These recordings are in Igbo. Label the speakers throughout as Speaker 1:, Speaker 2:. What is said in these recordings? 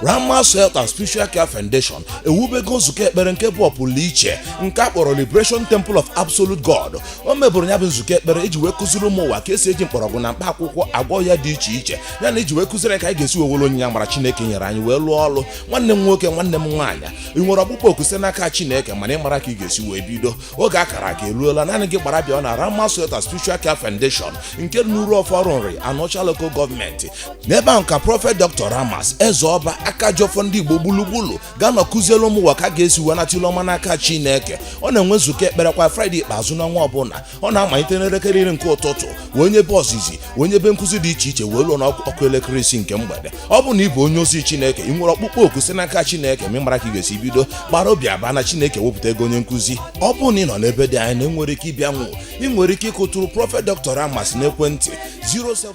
Speaker 1: Ramas Health and Spiritual Care Foundation ewubego nzukọ ekpere nke bụ ọpụrụ iche, nke a kpọrọ Liberation Temple of Absolute God. O mebụrụ ya bụ nzukọ ekpere iji wee kụziri ụmụ ụwa ka esi eji mkpọrọgwụ na mkpa akwụkwọ agwọ ya dị iche iche, ya na iji wee kụziri ka anyị ga-esi wewere onyinye amara Chineke nyere anyị wee lụọ ọlụ. Nwanne m nwoke, nwanne m nwaanyị, ị nwere ọkpụkpọ oku site n'aka Chineke, mana ị mara ka ị ga-esi wee bido. Oge akara aka eruola. Naanị gị gbara bịa na Ramas Health and Spiritual Care Foundation nke dị n'Uru Ọfọrụ Nri, Anọcha Local Government. N'ebe ahụ ka Prophet Dr. Ramas Eze Ọba Akajiọfọ ndị Igbo gburugburu ga-anọ kụzielu ụmụ ụwa ka a ga-esi wee nata ilu ọma n'aka Chineke. Ọ na-enwe nzukọ ekpere kwa Friday ikpeazụ n'ọnwa ọbụla. Ọ na-amalite n'elekere 10 nke ụtụtụ, wee nye ebe ọzizi, wee nye ebe nkụzi dị iche iche, wee ruo n'ọkụ elekere 6 nke mgbede. Ọ bụ na ị bụ onye ozi Chineke, ị nwere ọkpụkpọ oku site n'aka Chineke, ma ị mara ka ị ga-esi bido, gbara obi aba na Chineke wepụta ego onye nkụzi. Ọ bụrụ na ị nọ n'ebe dị anya na enwere ike ịbịa nwụ, ị nwere ike ịkụtụrụ Prophet Dr. Ramas n'ekwentị 07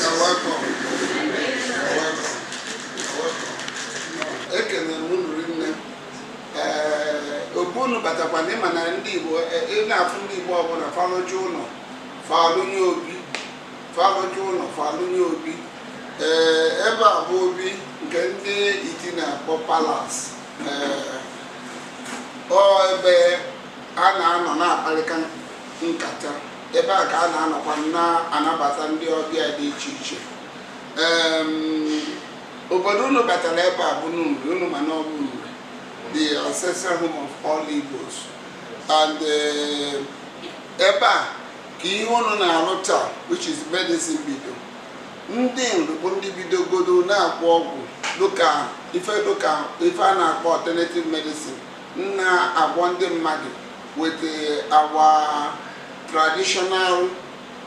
Speaker 2: You're welcome. You're welcome. You're welcome. Ekelere m unu rinne. Ee, obu unu batakwana. Ịma na ndị Igbo, ị na-afụ ndị Igbo ọbụla falụju ụlọ, falụnye obi, falụju ụlọ, falụnye obi. Ee, ebe a bụ obi nke ndị iti na-akpọ palace. Ee, ọ ebe a na-anọ na-akparịta nkata, ebe a ka a na-anọkwa na-anabata ndị ọbịa dị iche iche. Obodo unu batara ebe a bụ Nri. Unu ma na ọ bụ Nri, the ancestral home of all Igbos, and ebe a ka ihe unu na-arụ taa, which is medicine, bido. Ndị Nri bụ ndị bidogodo na-agwọ ọgwụ dịka ife, dịka ife a na-akpọ alternative medicine, na-agwọ ndị mmadụ with our traditional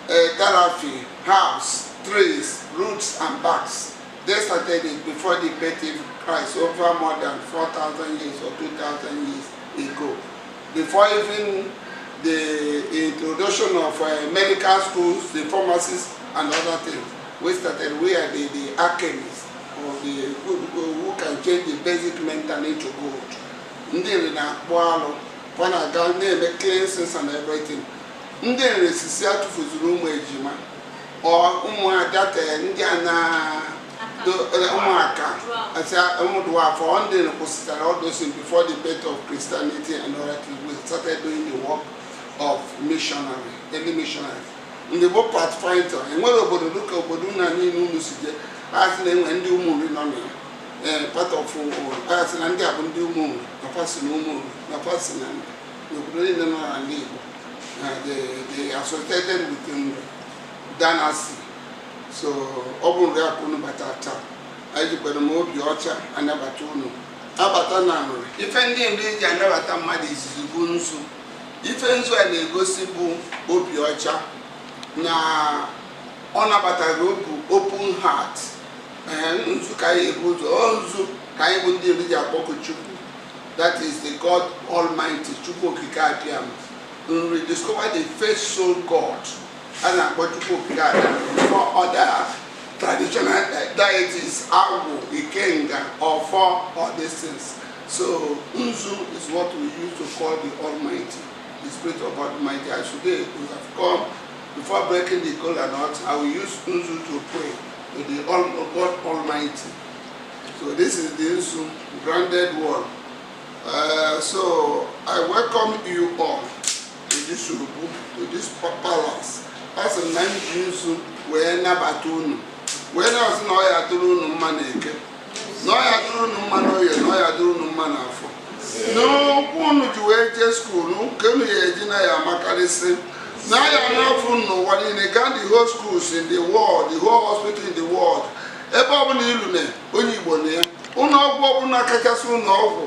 Speaker 2: therapy, herbs, trees, roots and barks. They started it before the birth of Christ, over more than 4,000 years or 2,000 years ago. Before even the introduction of medical schools, the pharmacies and other things, we started. We are the alchemists or the who can change the basic mental into gold. Ndị Nri na-akpụ alụ, fa na-aga na-eme cleansings and everything. Ndị Nri sisi atụfuzuru ụmụ ejima ọ ụmụada ndị a na ụmụaka asị ụmụ dwarf. Ndị Nri kwụsịtara all those things before the birth of Christianity and other things. We started doing the work of missionary, early missionaries. Ndị bụ pathfinder. Enwere obodo dịka obodo nna niile unu si jee, a sị na enwe ndị ụmụ nri nọ na ya. Ee, part of a sị na ndị a bụ ndị ụmụ nri, na fa si na ụmụ nri, na fa si na nri n'obodo niile nọ n'ala Igbo. Na they associated with Nri dynasty. So ọ bụ Nri akụ unu bata taa. Anyị jikwara m obi ọcha anabata unu abata na Nri. Ife ndị Nri ji anabata mmadụ izizi bụ nzu. Ife nzu a na-egosi bụ obi ọcha, na ọ nabatara obu open heart. Ee, nzu ka anyị ebu ụzọ. Ọ nzu ka anyị bụ ndị Nri ji akpọku Chukwu, that is the God Almighty, Chukwu Okike Abịama. Nri discover the first soul god a na-akpọ Chukwu Okike Abịama before other traditional deities, agwụ, ikenga, ọfọ, all these things. So nzu is what we use to call the Almighty, the Spirit of Almighty. As today we have come, before breaking the kola nut, I will use nzu to pray to the God Almighty. So this is the nzu, branded one. So I welcome you all to this ubu, to this palace. A sị m na m ji nzu wee nabata unu, wee na-asị na ọ ya dịrị unu mma na Eke, na ọ ya dịrị unu mma n'Oye, na ọ ya dịrị unu mma n'Afọ, n'ụkwụ unu ji wee jee school nke unu ya eji na ya amakarịsị na ya n'afọ n'ụwa niile, gaa the whole schools in the world, the whole hospital in the world, ebe ọbụla ilu na onye Igbo na ya, ụlọ ọgwụ ọbụla kachasị ụlọ ọgwụ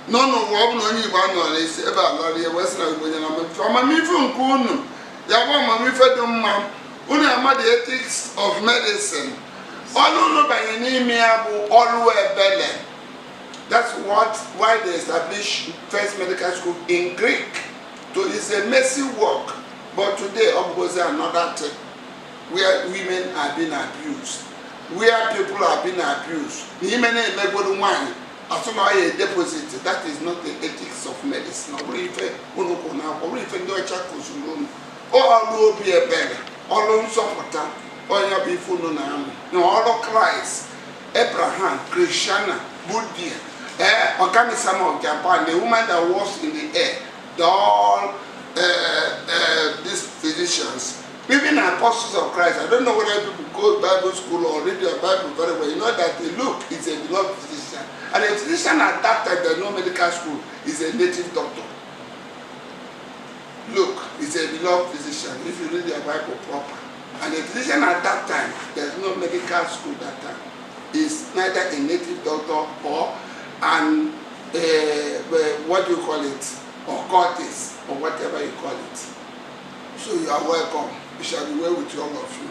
Speaker 2: nọ n'ụwa ọbụla, onye Igbo anọ n'isi ebe a lara ya, wee sị na Igbo nyere amamife. Amamife nke unu ya bụ amamife dị mma. Unu ama the ethics of medicine. Ọlụ unu banye n'ime ya bụ ọlụ ebele. That's what why they established first medical school in Greek to it's a mercy work. But today ọ bụgozi another thing where women are being abused, where people are being abused, n'ime na-emegbodo nwaanyị, asụ na ọ ya deposit. That is not the ethics of medicine. Ọ bụrụ ife unu kwụ na ọ bụrụ ife ndị ọcha kụziri unu, ọlụ obi ebere, ọlụ nsọpụta. Onye bụ ife unu na-amụ na ọrụ Kraịst, Abraham, Krishna, Buddha, Okami-sama of Japan, the woman that walks in the air, the all these physicians, even apostles of Christ. I don't know whether people go to Bible school or read their Bible very well. You know that Luke is a beloved physician. And a physician at that time, there's no medical school, is a native doctor. Luke is a beloved physician, if you read your Bible proper. And a physician at that time, there's no medical school that time, is neither a native doctor or an, what do you call it, occultist, or whatever you call it. So you are welcome. It shall be well with all of you.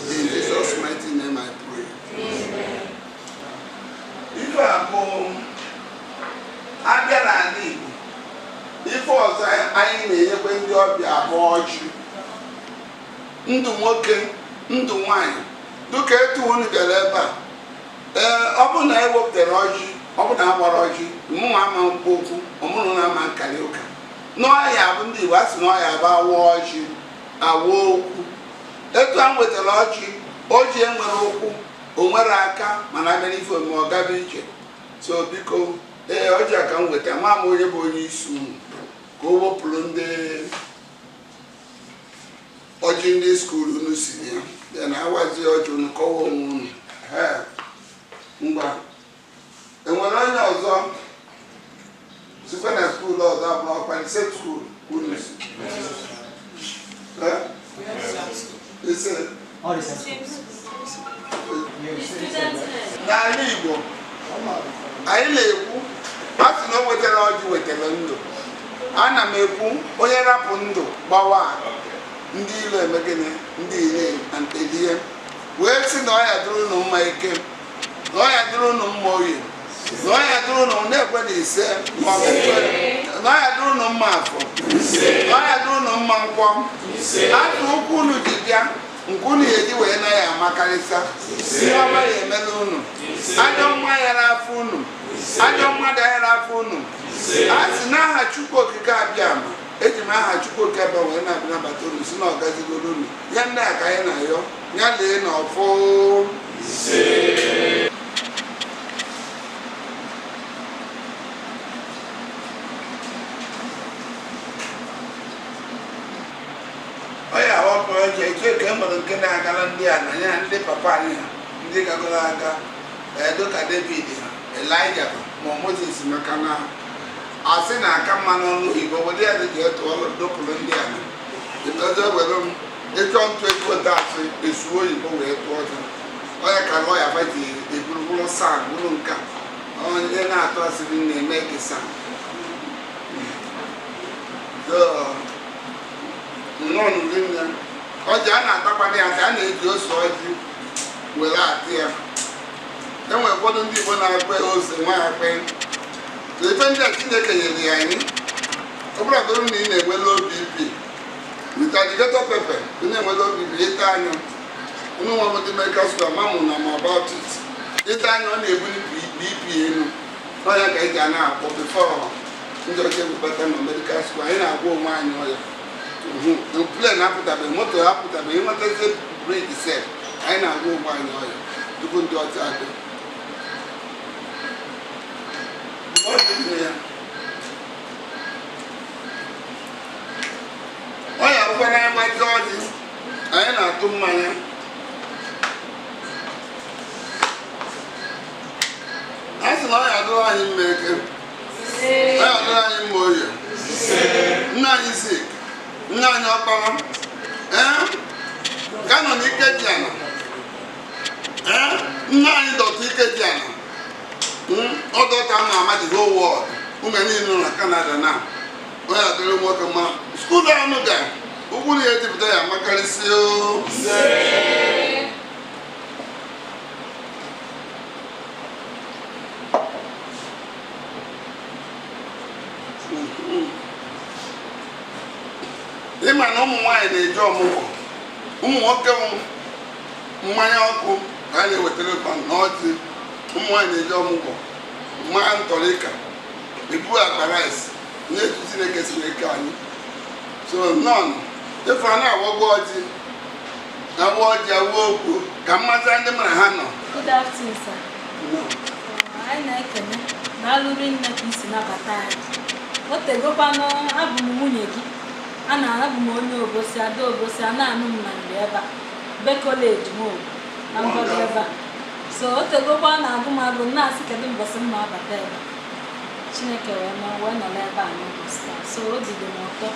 Speaker 2: In Jesus' mighty name I pray. Amen. If I go, abịa n'ala Igbo, ife ọzọ anyị na-enyekwe ndị ọbịa bụ ọjị. Ndụ nwoke, ndụ nwanyị, dịka etu unu bịara ebe a, ee, ọ bụrụ na e wepụtara ọjị, ọ bụrụ na a gbara ọjị, mụnwa ama mkpa okwu, ọmụrụ na ama nkarị ụka. N'ọhịa bụ ndị Igbo a sị n'ọhịa bụ awa ọjị, awa okwu. Etu a nwetara ọjị, ọjị enwere ụkwụ, o nwere aka, mana abịa n'ife omume ọ gaba iche. So biko, ee, ọjị a ka m weta, ma m onye bụ onye isi unu ka o wepụrụ ndị ọjị ndị skuul unu si ya, ya na awazi ọjị unu kọwa onwe unu. Ngwa, enwere onye ọzọ sikwa na skuul ọzọ abụrụ ọkwa ise skuul unu si? Ise n'ala Igbo anyị na-ekwu a sị na o wetara ọjị wetara ndụ. Ana m ekwu onye rapụ ndụ gbawa ndị ilo eme gịnị, ndị ile elie, wee sị na ọya dịrị unu mma eke, na ọya dịrị unu mma oye, na ọya dịrị unu na-ekwe na ise, na ọya dịrị unu mma afọ, na ọya dịrị unu mma nkwọ. Atụ ụkwụ unu ji bịa nke unu ga-eji wee na ya amakarịsịa, ihe ọma ya emela unu, ajọ mma ya n'afọ unu, ajọ mmadụ ya n'afọ unu. A sị n'aha Chukwu Okike Abịama, eji m aha Chukwu Okike Abịama wee na-abịa nabata unu, si na ọ gazigoro unu. Ya ndị a ka anyị na-ayọ, ya lee na ọfụ. Onye awapụ ọjọọ eche ka e nwere nke na-agara ndị a na ya ndị papa anyị ha, ndị gagoro aga dịka David ha, Elijah ma Moses, maka na asị na aka mma n'ọnụ oyibo were ya dị tụọ dọpụrụ ndị a ịtọzi were m ịchọ ntụ ego asị esuo oyibo wee tụọ ọjọ. Onye ka lọya fa ji eburu bụrụ san bụrụ nka onye na-atụ asịrị na-eme gị san nnọọ. Ọjị a na-atakwana ya ka a na-eji ose ọjị were atị ya. Enwere ụfọdụ ndị Igbo na-akpe ose nwa akpe. Ife ndị a Chineke nyere ya anyị, ọ bụrụ na ị na-enwe low BP with alligator pepper, ị na-enwe low BP, ịta anya unu nwa ndị medical school amamụ na m about it, ịta anya ọ na-ebuli BP elu. Ọya ka ị ga na-akpọ before ndị ọcha ebubata na medical school. Anyị na-agwa onwe anyị ọya plen apụtabeghị, moto apụtabeghị, ịnwetazie bredi sef, anyị na-agwa onwe anyị ọya tupu ndị ọcha abịa. Ọya bụkwa na agbaji ọjị, anyị na-atụ mmanya. A sị na ọya dụrụ anyị mma eke, ọya dụrụ anyị mma oye, nna anyị Zik, nna anyị ọkpara, ee ka nọ n'ike dị ala, ee nna anyị dọta ike dị ala, ọ dọta ma ama the whole world, ụmụ niile nọ na Canada na onye adịrị nwoke mma. Skuul ahụ ga ugwu na ejipụta ya amakarịsị o. Ịma na ụmụ nwaanyị na-eji ọmụgwọ, ụmụ nwoke mmanya ọkụ ka a na-ewetara na ọjị. Ụmụ nwaanyị na-eji ọmụgwọ mmanya ntọrịka ebu akpa rice na-etu Chineke si eke anyị. So nọn efu a na-awọgwa ọjị, Awa ọjị, awa okwu, ka mmazi ndị mụ na ha nọ.
Speaker 3: Good afternoon, sir. Anyị na-ekene na alụrụ nne ka isi nabata anyị. O tegokwanụ abụ m nwunye gị. A na abụ m onye Obosi, ada Obosi, a na-anụ m na mgbe ebe a. Be college m obu na mgbago ebe a. So o tegokwa na agụ m agụ na-asị kedu mbọsị m ma abata ebe a. Chineke wee mee wee nọrọ ebe a n'ụbọchị taa. So obi dị m ụtọ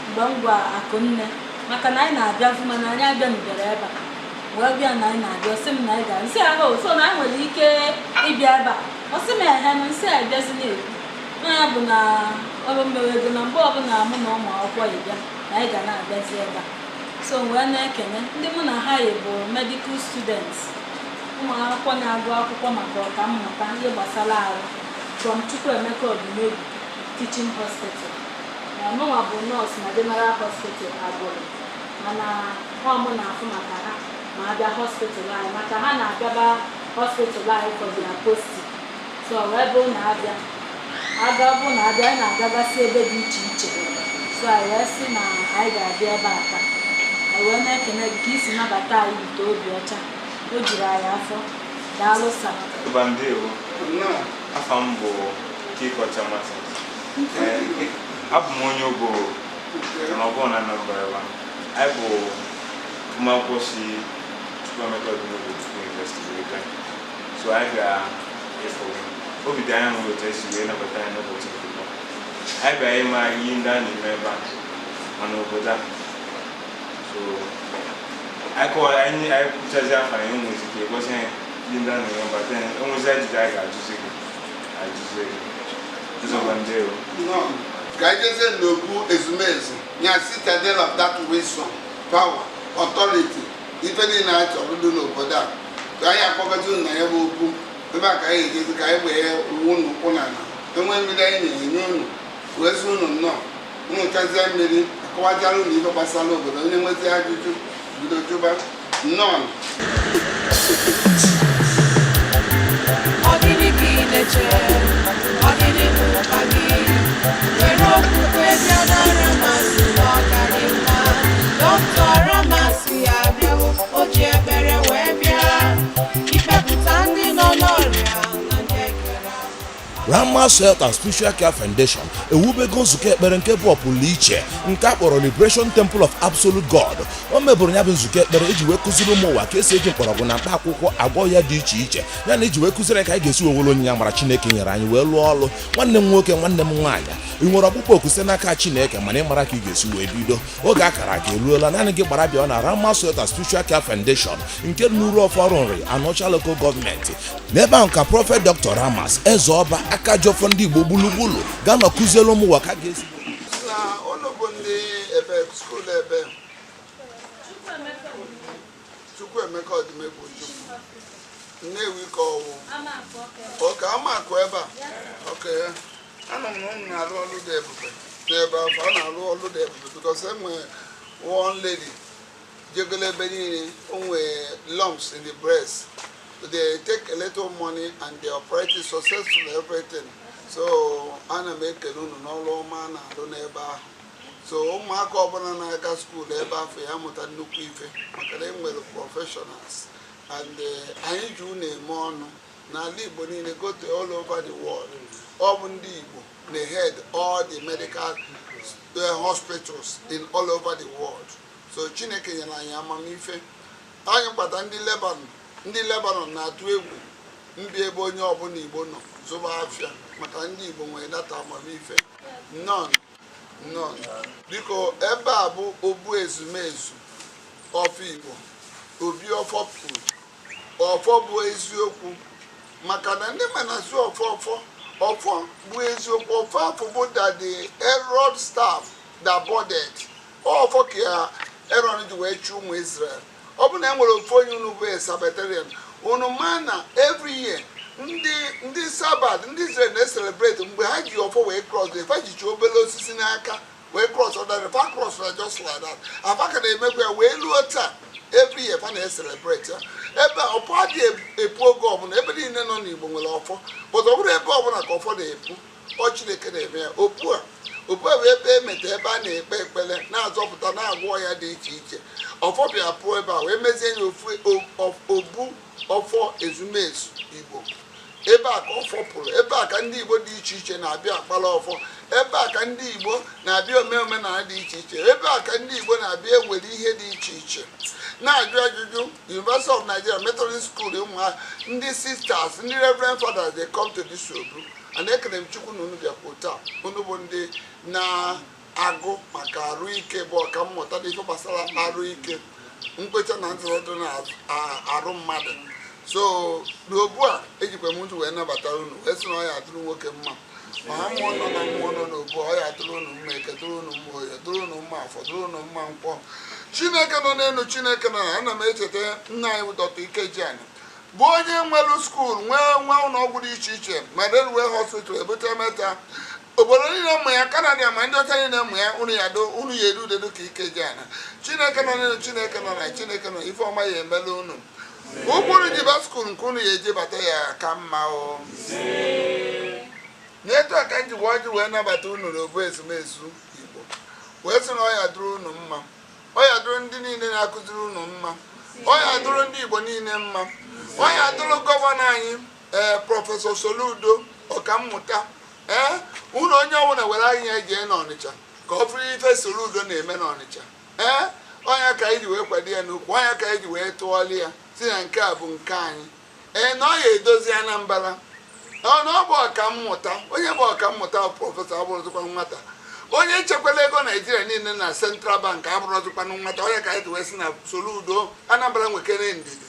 Speaker 3: mgbe m gwa Akụnne maka na anyị na-abịa vu mana anyị abịanubere ebe a. Wee bịa na anyị na-abịa, ọ sị m na anyị ga nsị ahụ so na anyị nwere ike ịbịa ebe a. Ọ sị m ehe m nsị a bịazi na-ekwu na ya bụ na ọrụ mmewe ego na mgbe ọbụla mụ na ụmụ akwụkwọ yi bịa na anyị ga na-abịazi ebe a. So wee na-ekene ndị mụ na ha yi bụ medical students, ụmụ akwụkwọ na-agụ akwụkwọ maka ọkammụta ihe gbasara arụ from Chukwuemeka Odumegwu Teaching Hospital. Na mụnwa bụ nọọsụ na General Hospital Agụrụ, mana ọ mụ na-afụ maka ha ma abịa hospital anyị, maka ha na-abịaba hospital anyị for their posting. So wee bụ na abịa aga bụ na abịa anyị na-agagasị ebe dị iche iche. So anyị wee sị na anyị ga-abịa ebe a taa. Anyị wee na-ekene gị ka isi nabata anyị ite obi ọcha. O juru anyị afọ. Daalụ, sir.
Speaker 4: Ụba, ndewo.
Speaker 2: Nnọọ.
Speaker 4: Afa m bụ Kikocha Martins. Ee, abụ m onye Obowo mana ọ bụrụ na Anambra ebe a. Anyị bụ ụmụ akwụkwọ si Chukwuemeka Odumegwu Ojukwu University wee bịa. So anyị bịa ịfụ gị. Obi dị anyị aṅụrị otu esi wee nabata anyị n'ụbọchị nke taa. Anyị bịara ịma ihe ndị a na-eme ebe a ma n'obodo a. So anyị kọwara anyị, anyị kwuchazi afọ anyị nwezi ike gosi anyị ihe ndị a na-eme ebe a. Then enwezi ajụjụ anyị ga-ajụzi gị, ajụzi gị. Nzọba, ndewo.
Speaker 2: Nnọọ. Ka anyị jezie n'okwu ezumezu ya, citadel of that wisdom, power, authority, ife niile anyị chọrọ dị n'obodo a, ka anyị akpọkọta unu na ya bụ okwu ebe a, ka anyị ejezi ka anyị wee wuo unu ụkwụ n'ala. Enwe mmiri anyị na-enye unu wee sị unu nnọọ. Unu chazie mmiri, akọwachara unu ife gbasara obodo. Onye nwezi ajụjụ, bido jụba. Nnọọ.
Speaker 5: Ọ gịnị ka ị na-eche? Ọ gịnị bụ mkpa gị? Were okwukwe bịa na Ramasị na ọ karị mma. Dọkịta Ramasị abịawo, o ji ekpere wee bịa ikpepụta ndị nọ n'ọrịa na ndị ekere agbụ.
Speaker 1: Ramas Health and Spiritual Care Foundation ewubego nzukọ ekpere nke bụ ọpụrụ iche nke a kpọrọ Liberation Temple of Absolute God. O mebụrụ ya bụ nzukọ ekpere iji wee kụziri ụmụ ụwa ka esi eji mkpọrọgwụ na mkpa akwụkwọ agwọ ya dị iche iche, ya na iji wee kụziri anyị ka anyị ga-esi wewere onye ya mara Chineke nyere anyị wee lụọ ọlụ. Nwanne m nwoke, nwanne m nwaanyị, ị nwere ọkpụkpọ oku site n'aka Chineke, mana ị mara ka ị ga-esi wee bido. Oge akara aka eruola. Naanị gị gbara bịa na Ramas Health and Spiritual Care Foundation nke dị n'uru ọfọrụ nri Anọcha Local Government. N'ebe ahụ ka Prophet Dr. Ramas Eze Ọba Akajọfọ ndị Igbo gburugburu ga-anọ kụziere ụmụ ụwa ka a ga-esi
Speaker 2: Na ụlọ bụ ndị ebe school ebe Chukwuemeka Odumegwu Ojukwu, Nnewi ka ọwụ oke amakụ ebe a. Oke anọ m na unu na-arụ ọrụ dị ebube n'ebe afọ a na-arụ ọrụ dị ebube, because enwere one lady jegolo ebe niile, o nwee lumps in the breast. They take a little money and they operate it successfully, everything. So ana m ekele unu n'ọrụ ọma a na-arụ n'ebe ahụ. So ụmụaka ọbụla na-aga school ebe afọ ya mụta nnukwu ife, maka na enwere professionals and anyị ji unu eme ọnụ n'ala Igbo niile, go to all over the world. Ọ bụ ndị Igbo na-head all the medical hospitals in all over the world. So Chineke nyere anyị amamife anyị gbata ndị Lebanon. Ndị Lebanon na-atụ egwu mbi ebe onye ọbụla Igbo nọ zụba afịa, maka ndị Igbo nwere data amamife. Nnọọ, nnọọ. Biko, ebe a bụ obu ezumezu ọfọ Igbo, obi ọfọ kwuru ọfọ bụ eziokwu, maka na ndị ma na-asụ ọfọ, ọfọ, ọfọ bụ eziokwu. Ọfọ afọ bụ that the Aaron staff that budded. Ọfọ ka Aaron ji wee chụọ ụmụ Israel. Ọ bụ na e nwere ofu onye unu bụ Sabbatarian, unu ma na every year ndị Sabbath ndị Israel na-celebrate mgbe ha ji ọfọ wee cross, fa jichi obere osisi n'aka wee cross ọdara fa cross na just like that. Afa ka na-emekwa ya wee luo taa. Every year fa na-celebrate ya. Ebe ọfọ adịghị epu oge ọbụla, ebe niile nọ n'Igbo nwere ọfọ, but ọ bụrụ ebe ọbụla ka ọfọ na-epu, ọ Chineke na-eme ya. Opu a, opu a bụ ebe emeta ebe a na-ekpe ekpere, na-azọpụta, na-agwọ ya dị iche iche. Ọfọ bịa pụọ ebe a wee mezie ya ofu obu ọfọ ezumezu Igbo. Ebe a ka ọfọ pụrụ, ebe a ka ndị Igbo dị iche iche na-abịa akpala ọfọ, ebe a ka ndị Igbo na-abịa ome omenala dị iche iche, ebe a ka ndị Igbo na-abịa ewere ihe dị iche iche na-ajụ ajụjụ. University of Nigeria Methodist School, ụmụ ha ndị sisters, ndị reverend fathers, they come to this obu. And ekele m Chukwu na unu bịakwa taa. Unu bụ ndị na-agụ maka arụ ike, bụ ọkammụta n'ife gbasara arụ ike, nkweta na ntụrụndụ na arụ mmadụ. So n'obu a ejikwa m ntụ wee nabata unu, wee sị na ọ ya atụrụ nwoke mma, ma mmụọ nọ na mmụọ nọ n'obu, ọ ya atụrụ unu mma eke, tụrụ unu mma oye, tụrụ unu mma afọ, tụrụ unu mma nkwọ. Chineke nọ n'elu, Chineke nọ na ana m echeta nna anyị bụ Dr. Ikejiani, bụ onye nwere school, nwee nwa ụlọ ọgwụ dị iche iche, ma railway hospital ebute meta obodo niile mmụ ya, Kanada, ma ndị ọcha niile mmụ ya. Unu ya do, unu ya eru udedo ka Ikejiani. Chineke nọ n'elu, Chineke nọ na Chineke nọ, ife ọma ya emela unu. Ụkpụrụ jiba school nke unu ya eji bata ya ka mma o. N'etu a ka m ji ọjị wee nabata unu n'obu ezumezu Igbo, wee sị na ọ ya dụrụ unu mma, ọ ya dụrụ ndị niile na-akụziri unu mma, ọ ya dụrụ ndị Igbo niile mma, ọ ya dụrụ governor anyị, ee, Professor Soludo, ọkammụta. Ee, unu onye ọbụla were anya jee n'Ọnịcha ka ọ bụrụ ife Soludo na-eme n'Ọnịcha. Ee, ọnya ka anyị ji wee kwado ya n'ukwu, ọnya ka anyị ji wee tụọlị ya, si na nke a bụ nke anyị. Ee, na ọ ya edozi Anambra. Ọ na ọ bụ ọkammụta, onye bụ ọkammụta professor abụrụzikwa nwata, onye chekwala ego Naijiria niile na Central Bank abụrụzikwanụ nwata. Onye ka anyị ji wee sị na Soludo Anambra nwekere ndidi,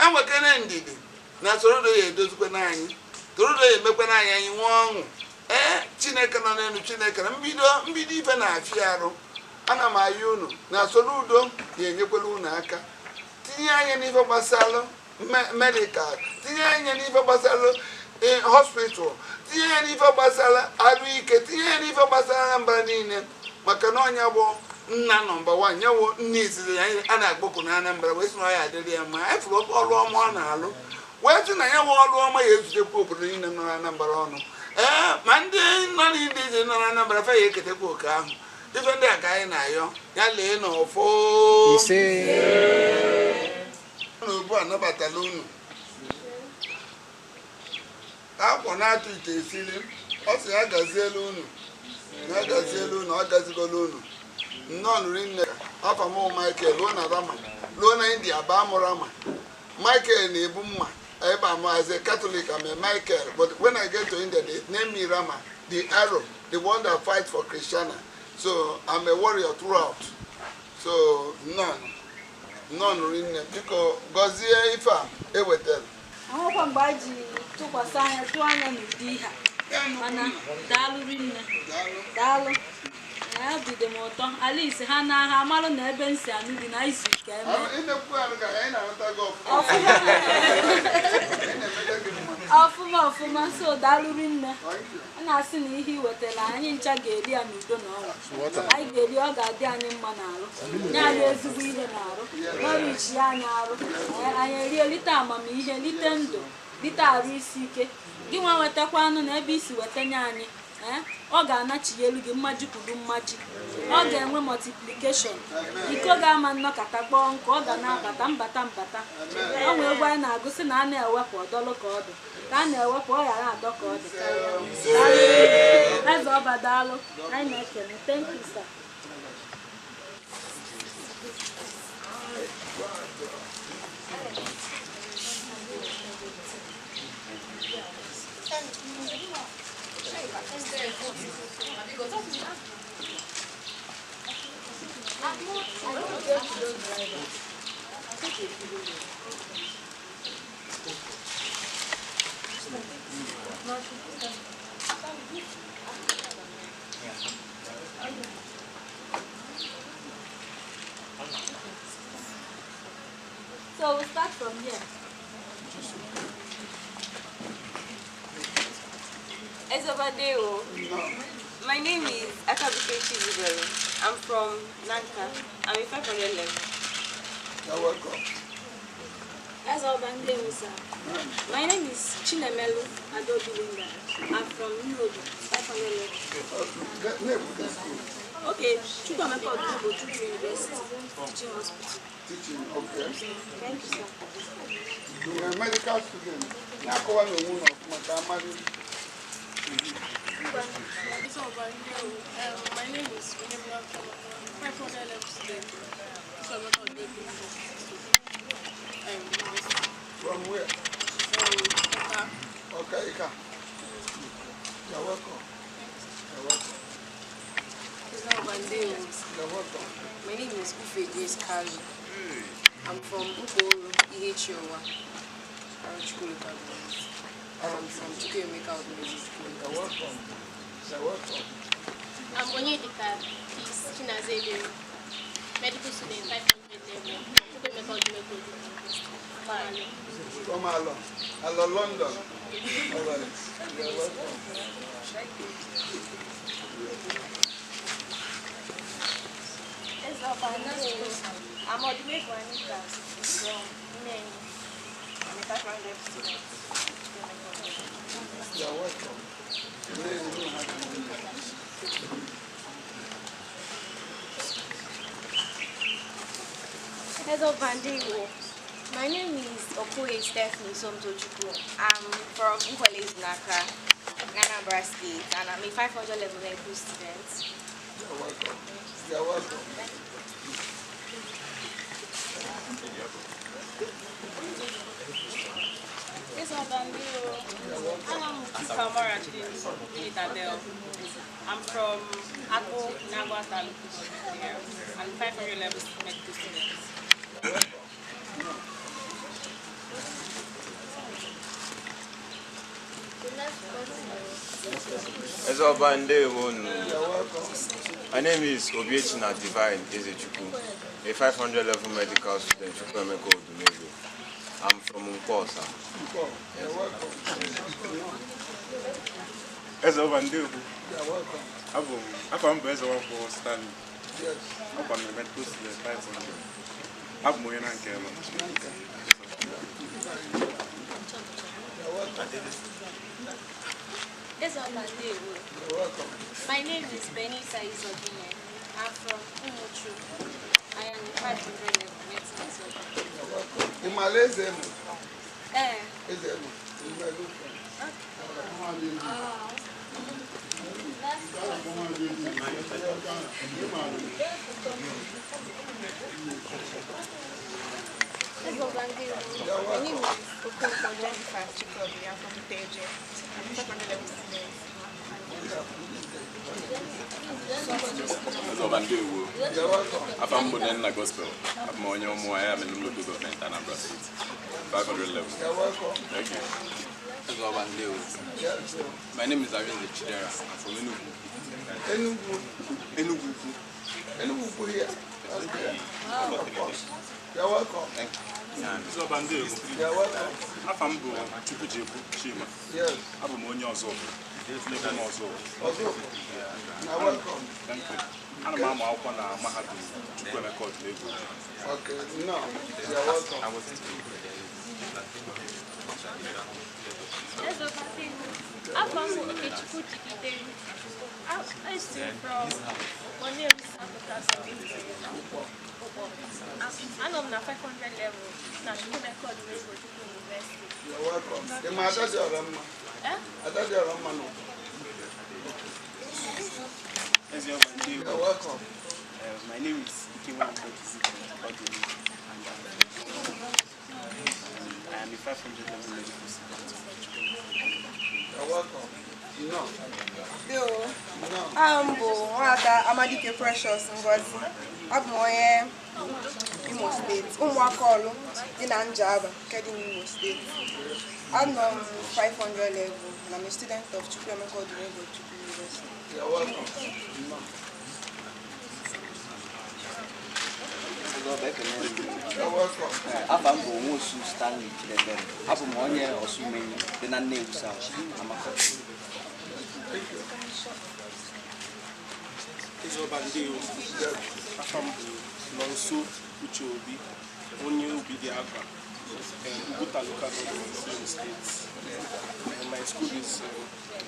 Speaker 2: enwekere ndidi na Soludo ya edozikwana anyị, Soludo ya emekwana anyị anyị nwee ọṅụ. Ee, Chineke nọ n'elu, Chineke na mbido mbido ife na-afịa arụ. Ana m ayọ unu na Soludo ga-enyekwala unu aka, tinye anya n'ife gbasara medical, tinye anya n'ife gbasara hospital, tinye ya n'ife gbasara arụ ike, tinye ya n'ife gbasara Anambra niile, maka na ọnya bụ nna number 1, nyewo nna izizi anyị a na-agbakọ na Anambra. Wee sị na ọ ya adịrị ya mma. Anyị fụrụ ọrụ ọma ọ na-alụ, wee sị na ya nwe ọrụ ọma ya ezutekwa obodo niile nọ na Anambra ọnụ. Ee, ma ndị nọ n'ide ije nọ na Anambra fa ya eketekwa oke ahụ. Ife ndị a ka anyị na-ayọ ya lee n'ọfọ n'obu anabatala unu. Akpọ na-atụ ite esili, ọ sị ya gazielu unu, ya gazielu unu, ọ gazigolu unu. Nnọọ nụrụ nne. Afa m Michael, luo na Rama, luo na India, baa mụ Rama. Michael na-ebu mma ebe a. As a Catholic, I'm a Michael, but when I get to India, they name me Rama, the arrow, the one that fights for Christiana. So I'm a warrior throughout. So nnọọ, nnọọ nụrụ nne. Biko gọzie ife a ewetara.
Speaker 3: Ahụkwa mgbe anyị ji tụkwasị anya, tụọ anya n'ụdị ihe a, mana daalụ rinne, daalụ. Ya bido m ụtọ. Alice ha na ha amalụ na ebe m si anụ dị na izu ike eme.
Speaker 2: Ịnekwu arụ ka anyị na-ahụta gị ọfụma.
Speaker 3: Ọfụma.
Speaker 2: Anyị na-emeta gị mma.
Speaker 3: Ọfụma ọfụma. So daalụ rinne.
Speaker 2: Thank you.
Speaker 3: A na-asị na ihe i wetara anyị ncha ga-eri ya n'udo na ọṅụ. Anyị ga-eri, ọ ga-adị anyị mma n'arụ, nye anyị ezigbo ihe n'arụ, nọrichi anyị arụ. Ee, anyị erie, lite amamihe, lite ndụ, lite arụ isi ike. Gị nwa wetakwa anụ na ebe isi wetanye anyị, ee, ọ ga-anachighelu gị mmaji kwuru mmaji. Ọ ga-enwe multiplication. Iko ga-ama nnọkọta kpọọ nkụ, ọ ga na-abata mbata mbata. O nwee egwu anyị na-agụsị na a na-ewepụ ọdọlụ ka ọ dị, ka a na-ewepụ ọ ghara adọ ka ọ dị karịa. Eze ọba, daalụ, anyị na-ekele. Thank you, sir. So we'll start from here.
Speaker 6: Ezobadeo. My name is Akabuke Chizubelu. I'm from Nanka. I'm in 500 level.
Speaker 2: You're welcome.
Speaker 3: Ezeoba, ndewo, sir. My name is Chinemelu Adobilinda. I'm from Nnobi, 500 level.
Speaker 2: Name the school.
Speaker 3: Okay.
Speaker 6: nke Chukwuemeka Odumegwu Ojukwu University Teaching Hospital.
Speaker 2: Teaching, okay.
Speaker 6: Thank you, sir.
Speaker 2: You were a medical student. Na-akọwa n'onwe unu ọfụma ka amalị.
Speaker 7: My name is Onyemuna Chamaka, 500 level student. Chukwuemeka Odumegwu University.
Speaker 2: From where?
Speaker 7: Oka.
Speaker 2: Okay, Ika. You're welcome. You're welcome. You're welcome.
Speaker 6: My name is Ufe Grace Kalu. I'm from Ukoro, Ihechiowa, Arochukwu Local Government. I'm from Chukwuemeka Odumegwu Ojukwu.
Speaker 2: You're welcome. You're welcome.
Speaker 7: I'm Onyedika Peace Chinazebere, medical student, 500 level, Chukwuemeka Odumegwu Ojukwu University.
Speaker 2: From Alo. Alo, London. All right. You're welcome.
Speaker 6: I'm Odumegwu Anita from Meni. I'm a 500 student.
Speaker 2: You're welcome.
Speaker 6: Hello, Bandewo. My name is Okoye Stephanie Somtochukwu. I'm from Nkwele Naka, Anambra State, and I'm a 500 level medical student.
Speaker 2: You're welcome. You're welcome.
Speaker 7: I'm from Akpo, Nagua Taluku. I'm 500 level medical student.
Speaker 4: My name is Obiechina Divine Ezechukwu, a 500 level medical student, Chukwuemeka Odumegwu. I'm from Nkwosa.
Speaker 2: You're welcome.
Speaker 8: Ezobandewu.
Speaker 2: You're welcome.
Speaker 8: Afọ m bụ Ezewankwo Stanley.
Speaker 2: Yes.
Speaker 8: Ọkwa m medical student 500. Abụ m onye na nke ebe.
Speaker 2: You're welcome.
Speaker 6: Ezobandewu.
Speaker 2: You're welcome.
Speaker 6: My name is Benita Izodine. I'm from Umuchu. I am a 500 level medicine surgeon.
Speaker 2: You're welcome. Imale Ezemu.
Speaker 6: Eh.
Speaker 2: Ezemu. Is my good friend.
Speaker 6: My name is Okonkwo Jennifer Chikobi. I'm from Iteje. I'm a 500 level student.
Speaker 2: You're welcome.
Speaker 9: I'm from Gospel. I'm on your I am in local government, Anambra State. 500 level.
Speaker 2: You're welcome.
Speaker 9: Thank you.
Speaker 2: Yes.
Speaker 9: My name is Arinze Chidera. I'm from Enugu.
Speaker 2: Enugu.
Speaker 9: Enugu.
Speaker 2: Enugu here. Okay. Of course. You're welcome.
Speaker 9: Thank you.
Speaker 2: You're welcome.
Speaker 8: Afọ m bụ Chukwujekwu Chima.
Speaker 2: Yes.
Speaker 8: Abụ m onye ọzọ. Ebe m ọzọ.
Speaker 2: Ọzọ. You're welcome.
Speaker 8: Thank you. Ana m amụ akwụkwọ na mahadum Chukwuemeka Odumegwu.
Speaker 2: Okay. No. You're welcome.
Speaker 7: I'm from Okechukwu Jigidere. I'm still from Oneru I'm na 500 level na Chukwuemeka Odumegwu Ojukwu University.
Speaker 2: You're welcome. Ima Adadiọramma.
Speaker 7: Eh?
Speaker 2: Adadiọramma nọ. You're welcome.
Speaker 10: My name is Ikewanko Odili, and I am a 500 level medical student.
Speaker 2: You're welcome. No.
Speaker 6: Yo.
Speaker 2: No.
Speaker 6: I'm Nwada Amadike Precious Ngozi. Abụ m onye Imo State. Ụmụaka Ọlụ dị na Njaba nke dị n'Imo State. Anọ m 500 level and I'm a student of Chukwuemeka Odumegwu Ojukwu University.
Speaker 2: You're welcome. No. You're welcome.
Speaker 11: Afọ m bụ Nwosu Stanley Chidebere. Abụ m onye Osumenyi dị na Nnewi South, Amaka.
Speaker 2: Thank you.
Speaker 10: Ezobandewu. Afọ m bụ Nonso Uche Obi, onye Obi dị Agwa, Uguta Local Government, Imo State. And my school is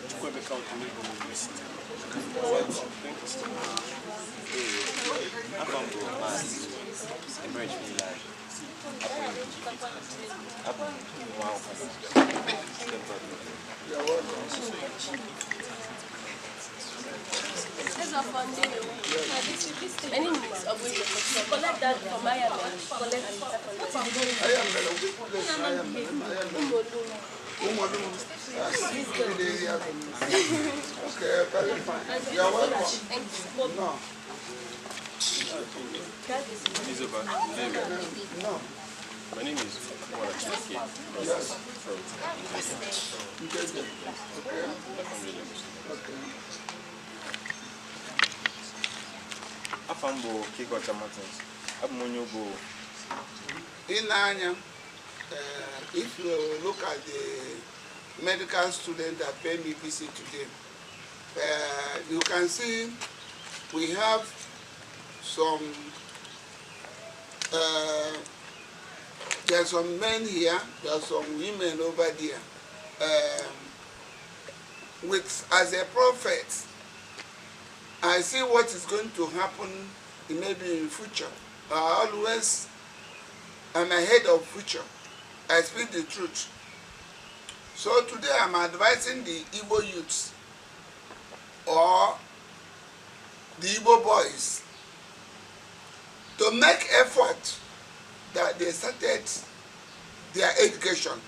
Speaker 10: Chukwuemeka Odumegwu University. Thank you, sir.
Speaker 4: Ebere Chukwu abụ m nwa akwụkwọ.
Speaker 2: You're welcome.
Speaker 7: My name is Obuzo. Collect that from Ayamele.
Speaker 2: Ayamele, which place? Ayamele. Umolu. Okay, very fine. You're welcome. No. No.
Speaker 9: My name is Mwala Chike.
Speaker 2: Yes.
Speaker 9: From
Speaker 2: Nkeje. Okay. Okay.
Speaker 4: Afa m bụ Kikocha Martins. Abụ m onye Obo.
Speaker 2: In anya, if you look at the medical student that pay me visit today, you can see we have some, there are some men here, there are some women over there. With, as a prophet, I see what is going to happen maybe in future. I always am ahead of future. I speak the truth. So today I'm advising the Igbo youths or the Igbo boys to make effort that they started their education.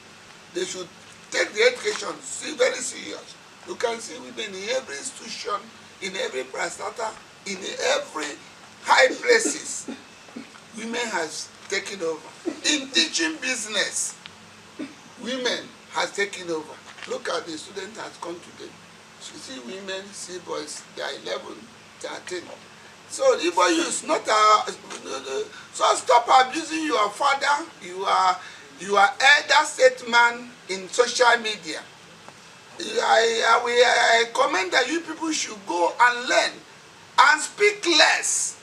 Speaker 2: They should take the education very serious. You can see women in every institution, in every prastata, in every high places, women has taken over. In teaching business, women has taken over. Look at the student has come today. You see women, see boys, they are 11, 13. So Igbo youths, not so stop abusing your father, your elder statesman in social media. I commend that you people should go and learn and speak less.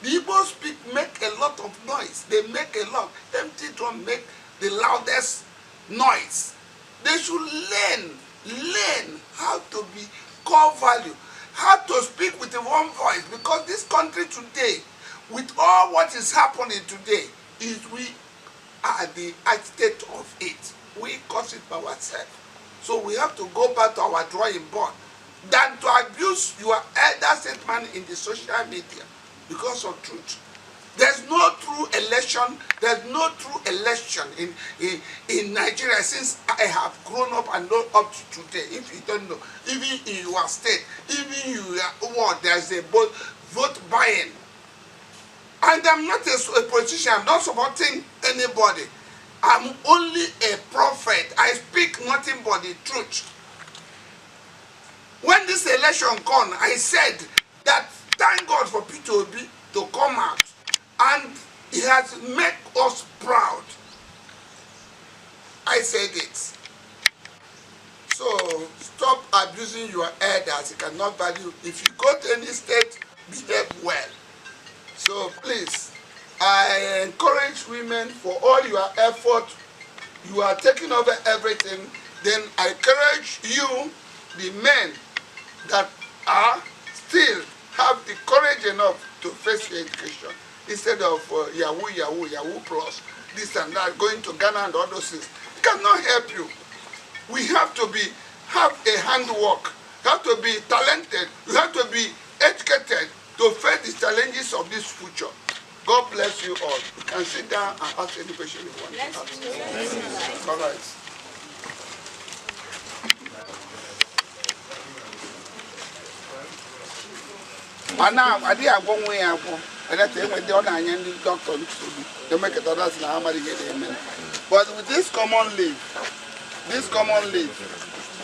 Speaker 2: The Igbo speak, make a lot of noise. They make a lot. Empty drum make the loudest noise. They should learn how to be core value, how to speak with one voice, because this country today, with all what is happening today, is we are the architect of it. We cause it by ourselves. So we have to go back to our drawing board than to abuse your elder statesman in the social media because of truth. There's no true election. There's no true election in Nigeria since I have grown up and know up to today. If you don't know, even in your state, even in your ward, there's a vote buying. And I'm not a politician. I'm not supporting anybody. I'm only a prophet. I speak nothing but the truth. When this election came, I said that thank God for Peter Obi to come out. And he has made us proud. I said it. So stop abusing your elders. You cannot value. If you go to any state, behave well. So please, I encourage women for all your effort. You are taking over everything. Then I encourage you, the men that are still have the courage enough to face your education instead of Yahoo, Yahoo, Yahoo plus, this and that, going to Ghana and all those things. It cannot help you. We have to have a handwork, have to be talented, you have to be educated to face the challenges of this future. God bless you all. You can sit down and ask any question you want to ask. All right. Mana adi agwọ nwe ya agwọ eleta enwe ndị ọ na-anya ndị dọkịta nsogbu emekọta das na amaghị ihe na-eme. But with this common leaf,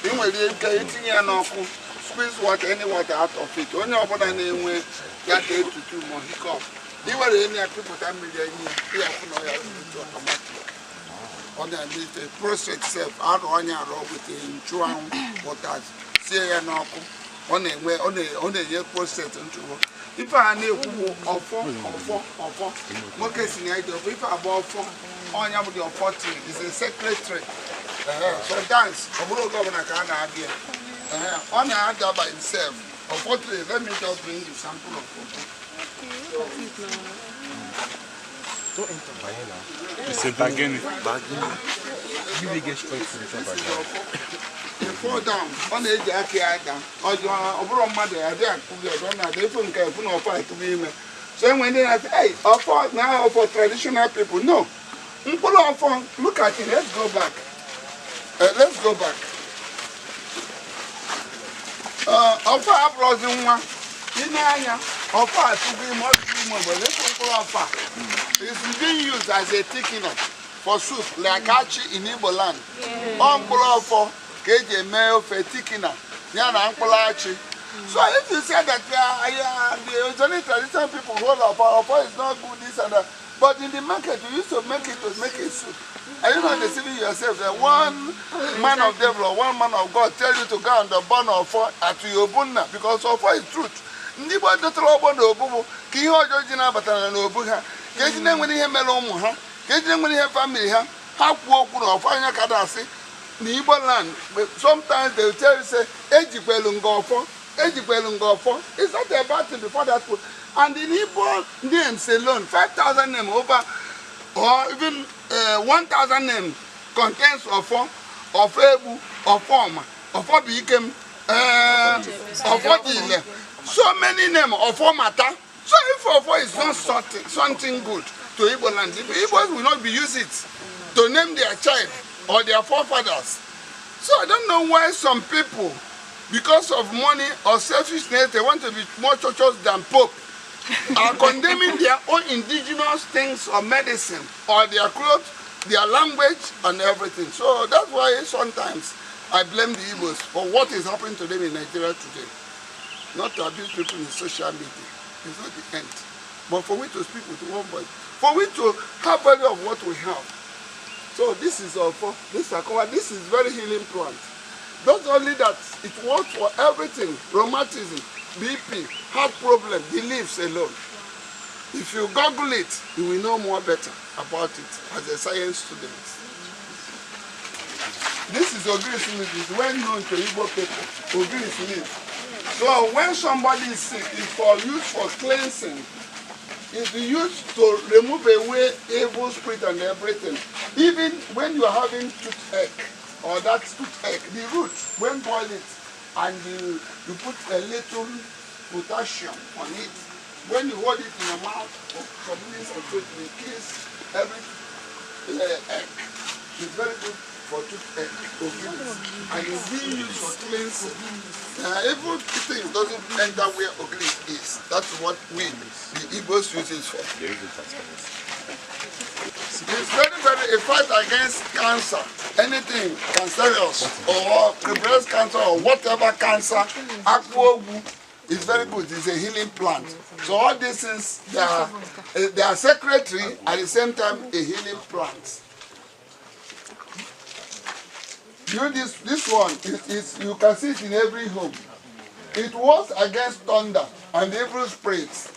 Speaker 2: ị nwere ike itinye ya n'ọkụ, squeeze water, any water out of it. Onye ọbụla na-enwe ya ka etutu ma hiccup, ị were enyi ya pịpụta mmiri enyi ya afụ na ya automatic. Ọ na-eme prostate self arụ onye arụ wete nchụanwụ pụta sie ya n'ọkụ. Ọ na-enwe ọ na-enye prostate nsogbu. Ife a na-ekwu ọfọ ọfọ ọfọ nwoke si na ide ọfọ ife abụọ ọfọ ọnya bụ the ọfọ tree is a sacred tree. Sometimes ọ bụrụ oge ọbụla ka a na-abịa ọ na-ada by himself. Ọfọ tree, let me just bring the sample of ọfọ.
Speaker 8: Don't enter. It's a bargain. Bargain. You will get straight spiritual background.
Speaker 2: Fall down. Ọ na-eji aka ya ada. Ọ bụrụ mmadụ ya adịghị akụghị ọdọ na-ada efu nke efu na ọfọ atụghị ime. So enwe ndị na-asị, hey, ọfọ na ọfọ traditional people. No. Mkpụrụ ọfọ, look at it, let's go back. Let's go back. Ọfọ abụrụzi nwa. Ị na-anya, ọfọ atụghị ime, ọtụghị ime obodo, efu mkpụrụ ọfọ a. It's being used as a thickener for soup, like achi in Igbo land. Ọ mkpụrụ ọfọ ka eji eme ofe thickener, ya na mkpụrụ achị. So if you say that the only traditional people hold ọfọ, ọfọ is not good, this and that. But in the market, you used to make it a soup. Are you not deceiving yourself? That one man of devil or one man of God tell you to go and burn ọfọ at your obunna, because ọfọ is truth. Ndị Igbo dọtara ọgbọ na obubu ka ihe ọjọọ ji na-abatara n'obu ha, ka eji na-enwere ihe mere ụmụ ha, ka eji na-enwere ihe family ha, ha kwuo okwu na ọfọ anya ka na-asị na Igbo land. Sometimes they will tell you, say, ejikwelu nga ọfọ, ejikwelu nga ọfọ. It's not a bad thing before that. And in Igbo names alone, 5,000 names over, or even 1,000 names contains ọfọ, ọfọ egbu, ọfọ ọma, ọfọ bụ ikem, ọfọ dị ile. So many names, ọfọ mata. So if ọfọ is not something good to Igbo land, the Igbos will not be use it to name their child or their forefathers. So I don't know why some people, because of money or selfishness, they want to be more churches than Pope, are condemning their own indigenous things or medicine or their clothes, their language and everything. So that's why sometimes I blame the Igbos for what is happening to them in Nigeria today. Not to abuse people in social media. It's not the end. But for we to speak with one voice, for we to have value of what we have. So this is ọfọ, this is akowa, this is very healing plant. Not only that, it works for everything, rheumatism, BP, heart problem, the leaves alone. If you Google it, you will know more better about it as a science student. This is Ogirisi leaf. It's well known to Igbo people, Ogirisi leaf. So when somebody is sick, it's for use for cleansing. It's used to remove away evil spirit and everything. Even when you are having toothache or that toothache, the root, when boil it and you put a little potassium on it, when you hold it in your mouth for some minutes or so, it will kiss every ache. It's very good for toothache, and it's being used for cleansing. Evil thing doesn't enter where Ogiri is. That's what we, the Igbos, use it for. It's very, very a fight against cancer. Anything cancerous or breast cancer or whatever cancer, akwogu is very good. It's a healing plant. So all these things, they are secretary at the same time a healing plant. You know, this one is you can see it in every home. It works against thunder and evil spirits.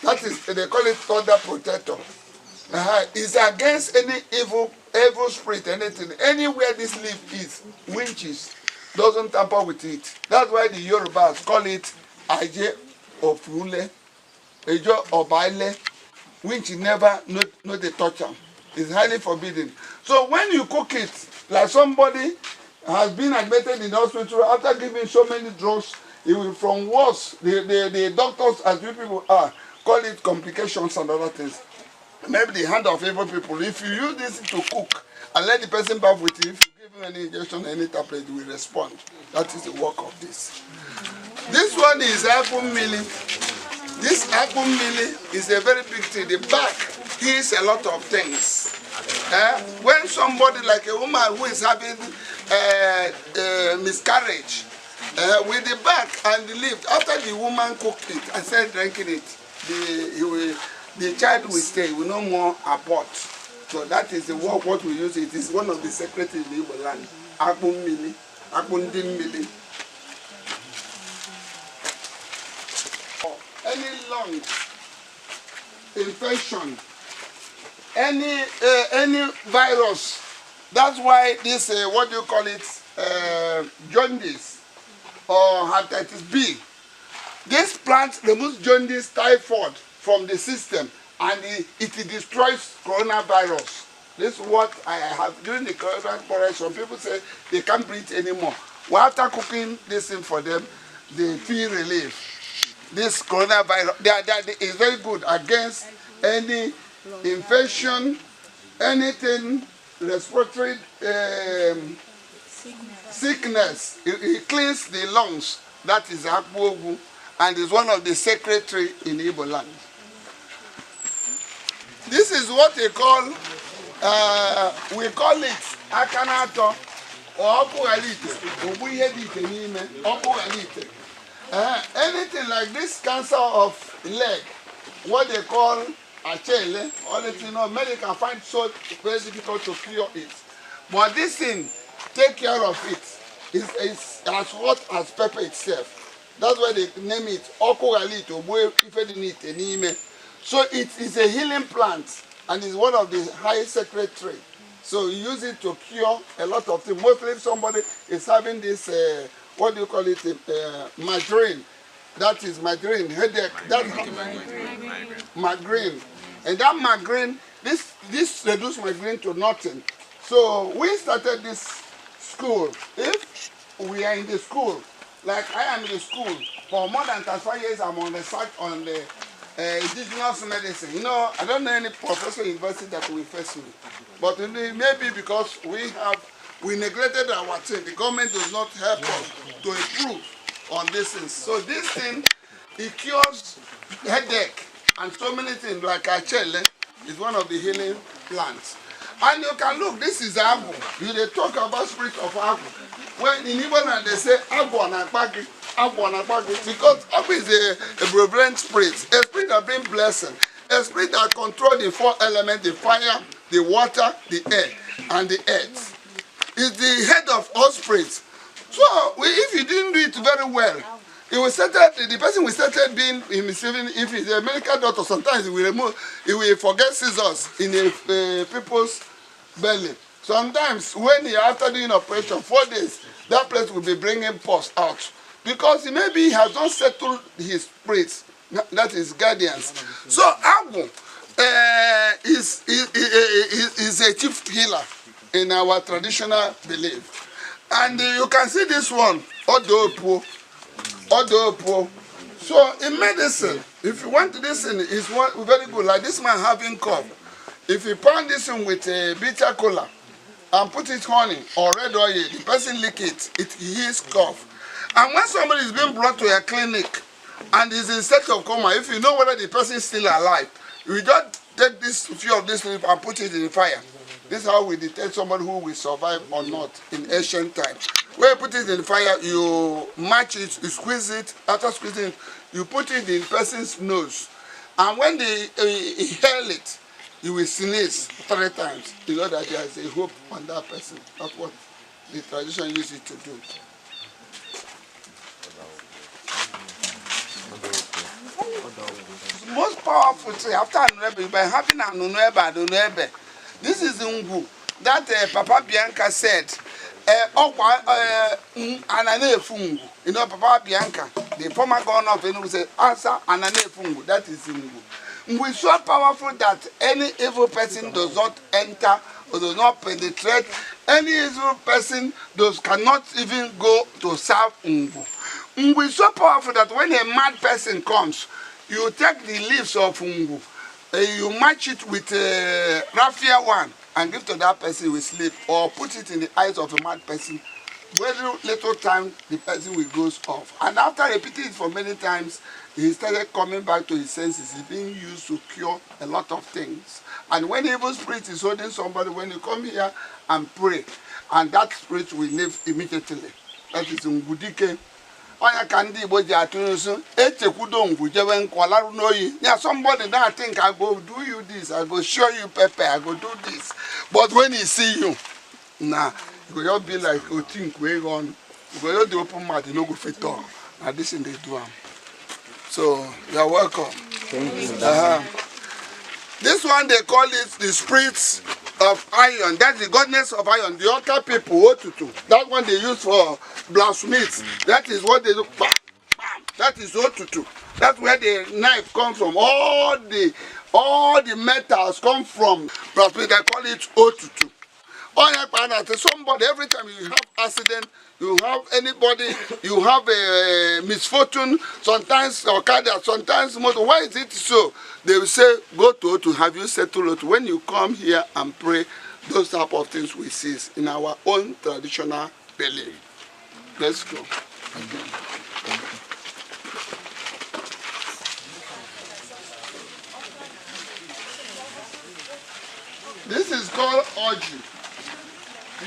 Speaker 2: That is, they call it thunder protector. It's against any evil spirit, anything. Anywhere this leaf is, winches doesn't tamper with it. That's why the Yorubas call it Aje Ofule, Ejo Obaile. Winch never no they touch them. It's highly forbidden. So when you cook it, like somebody has been admitted in the hospital after giving so many drugs, it will from worse, the doctors, as you people are, call it complications and other things. Maybe the hand of evil people. If you use this to cook and let the person bath with it, if you give him any injection, any tablet, he will respond. That is the work of this. This one is apple milling. This apple milling is a very big thing. The back heals a lot of things. When somebody like a woman who is having miscarriage, with the back and the leaf, after the woman cooked it and started drinking it, the child will stay, will no more abort. So that is the work what we use. It is one of the secrets in the Igbo land. Akpu mmili, akpu ndi mmili. Any lung infection, any virus. That's why this what do you call it, jaundice or hepatitis B. This plant removes jaundice, typhoid from the system, and it destroys coronavirus. This is what I have during the coronavirus. Some people say they can't breathe anymore. Well, after cooking this thing for them, they feel relief. This coronavirus is very good against any infection, anything respiratory sickness. It cleans the lungs. That is Akpu and is one of the sacred tree in Igbo land. This is what they call, we call it akanato or ọkụ ghara ite, ogbu ihe dị ite n'ime, ọkụ ghara ite. Anything like this cancer of leg, what they call achele, or the thing, medical find so very difficult to cure it. But this thing, take care of it. It's as hot as pepper itself. That's why they name it ọkụ ghara ite, ogbu ife dị n'ite n'ime. So it is a healing plant and is one of the highest sacred tree. So you use it to cure a lot of things. Mostly if somebody is having this, what do you call it, migraine. That is migraine, headache. That's migraine. And that migraine, this reduced migraine to nothing. So we started this school. If we are in the school, like I am in the school, for more than 35 years I'm on research on the indigenous medicine. You know, I don't know any professor university that will face me. But maybe because we neglected our thing. The government does not help us to improve on these things. So this thing, it cures headache and so many things, like achele is one of the healing plants. And you can look, this is agwu. You they talk about spirit of agwu. When in Igbo land they say agwu and akpagi, agwu and akpagi, because agwu is a prevalent spirit, a spirit that brings blessing, a spirit that controls the four elements, the fire, the water, the air, and the earth. It's the head of all spirits. So if you didn't do it very well, it will start, the person will start being receiving. If he's a medical doctor, sometimes he will remove, he will forget scissors in a people's belly. Sometimes when he after doing operation 4 days, that place will be bringing pus out because maybe he has not settled his spirits, that is guardians. So agwu is a chief healer in our traditional belief. And you can see this one, Odopo. Odopo. So in medicine, if you want this thing, it's one very good. Like this man having cough. If you pound this one with a bitter cola and put it honey or red oil, the person lick it, it heals cough. And when somebody is being brought to a clinic and is in state of coma, if you know whether the person is still alive, you just take this few of this leaf and put it in the fire. This is how we detect somebody who will survive or not in ancient times. When you put it in the fire, you match it, you squeeze it. After squeezing it, you put it in the person's nose. And when they inhale it, you will sneeze 3 times. You know that there is a hope on that person. That's what the tradition uses it to do. Most powerful thing after Anunuebe, by having Anunuebe, Anunuebe. This is Ngwu that Papa Bianca said. You know, Papa Bianca, the former governor of Enugu, said, answer Ananefungu. That is Ngwu. Ngwu is so powerful that any evil person does not enter or does not penetrate. Any evil person cannot even go to serve Ngwu. Ngwu is so powerful that when a mad person comes, you take the leaves of Ngwu, you match it with a raffia one and give to that person who will sleep, or put it in the eyes of a mad person. Very little time, the person will go off. And after repeating it for many times, he started coming back to his senses. He's being used to cure a lot of things. And when evil spirit is holding somebody, when you come here and pray, and that spirit will leave immediately. That is Ngwudike. Onya ka ndị Igbo ji atụ nso echekwudo ngwu jewe nkwa larụ n'oyi. Yeah, somebody now think I go do you this, I go show you pepper, I go do this. But when he see you, nah, you go just be like otinku ego on. You go just open mouth, you no go fit talk. Now this thing they do am. So you are welcome.
Speaker 11: Thank you.
Speaker 2: This one they call it the spirits of iron. That's the goddess of iron. The other people, Otutu. That one they use for blacksmiths. That is what they do. Bam, bam. That is Otutu. That's where the knife comes from. All the metals come from. But they call it Otutu. Somebody, every time you have accident, you have anybody, you have a misfortune, sometimes Okada, sometimes motor. Why is it so? They will say, go to Otu, have you settled Otu? When you come here and pray, those type of things we see in our own traditional belief. Let's go. Okay. This is called Oji.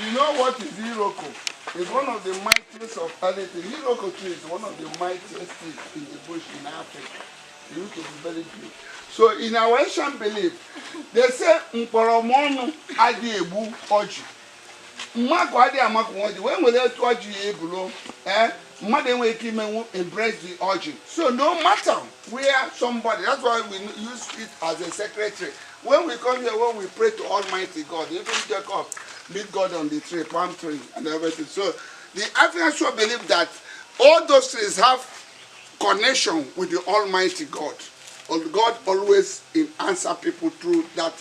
Speaker 2: You know what is Iroko? It's one of the mightiest of anything. Iroko tree is one of the mightiest trees in the bush in Africa. It used to be very big. So in our ancient belief, they say Mkporomonu adi ebu oji. Mmaku adi amaku oji. When we let oji ebulo, mmadụ enweghị ike imenwu embrace the oji. So no matter where somebody, that's why we use it as a secretary. When we come here, when we pray to Almighty God, even Jacob meet God on the tree, palm tree, and everything. So the Africans should believe that all those trees have connection with the Almighty God. God always answer people through that.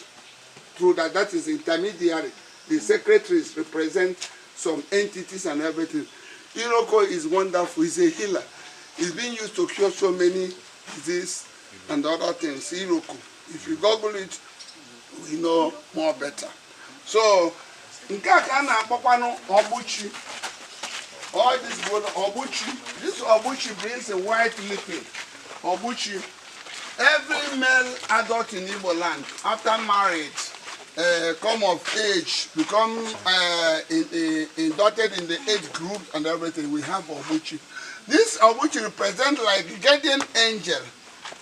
Speaker 2: Through that, that is intermediary. The secretaries represent some entities and everything. Iroko is wonderful. He's a healer. It's been used to cure so many diseases and other things. Iroko. If you Google it, we know more better. So, nke a ka a na-akpọkwanụ Obuchi. All this good Obuchi. This Obuchi brings a white liquid. Obuchi. Every male adult in Igbo land, after marriage, come of age, become inducted in the age group and everything, we have Obuchi. This Obuchi represents like guardian angel.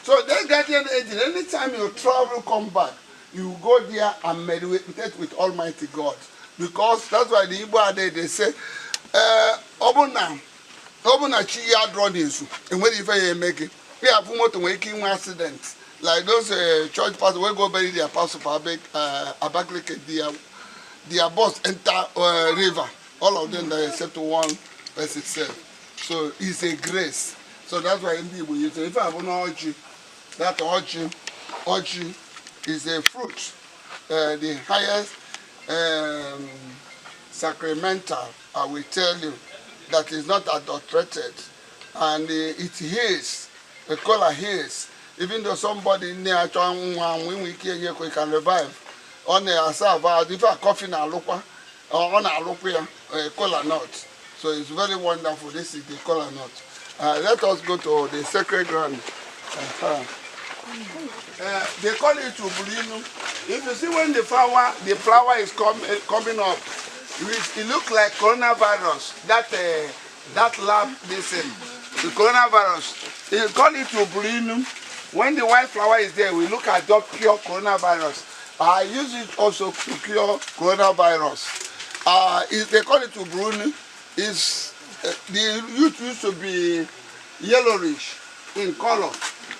Speaker 2: So that guardian angel, anytime you travel, come back, you go there and meditate with Almighty God. Because that's why the Igbo are there, they say, Obuna chi ya draw n'izu, enwere ife ya eme gị. Ya afụ moto nwere ike inwe accident. Like those church pastors wey go bury their pastor for Abakaliki, their bus enter river. All of them die except one person itself. So it's a grace. So that's why ndị Igbo use it. If I have no oji, that oji is a fruit, the highest sacramental, I will tell you, that is not adulterated, and it heals. The kola heals. Even though somebody near we can revive. On the if a coffee na alukwa, on alukwa, kola nut. So it's very wonderful. This is the kola nut. Let us go to the sacred ground. They call it ubulinu. If you see when the flower is coming up, it looks like coronavirus. That lab this thing, the coronavirus. They call it ubulinu. When the white flower is there, we look at that pure coronavirus. I use it also to cure coronavirus. They call it ubulinu. It's the root used to be yellowish in color.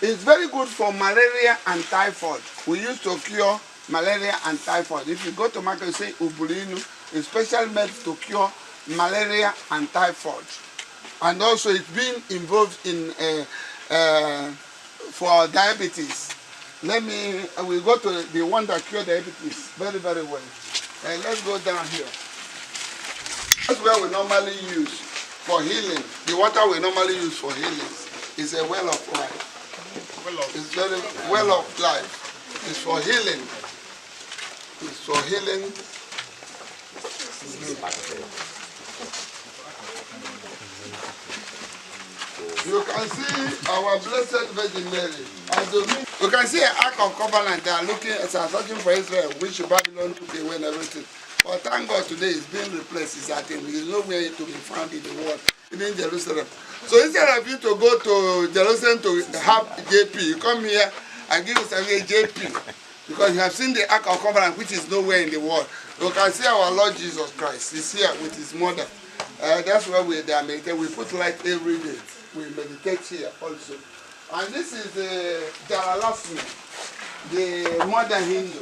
Speaker 2: It's very good for malaria and typhoid. We used to cure malaria and typhoid. If you go to market, you say ubulinu, it's special made to cure malaria and typhoid. And also it's been involved in for diabetes. We go to the one that cure diabetes very, very well. Let's go down here. That's where we normally use for healing. The water we normally use for healing is a well of life. It's very well of life. It's for healing. It's for healing. You can see our Blessed Virgin Mary. You can see an Ark of Covenant. They are looking at searching for Israel, which Babylon took away and everything. But thank God today it's being replaced. It's at him. There's nowhere to be found in the world, even in Jerusalem. So instead of you to go to Jerusalem to have JP, you come here and give us a JP. Because you have seen the Ark of Covenant, which is nowhere in the world. You can see our Lord Jesus Christ. He's here with his mother. That's where we are meditating. We put light every day. We meditate here also. And this is the Jalalasmi, the mother Hindu,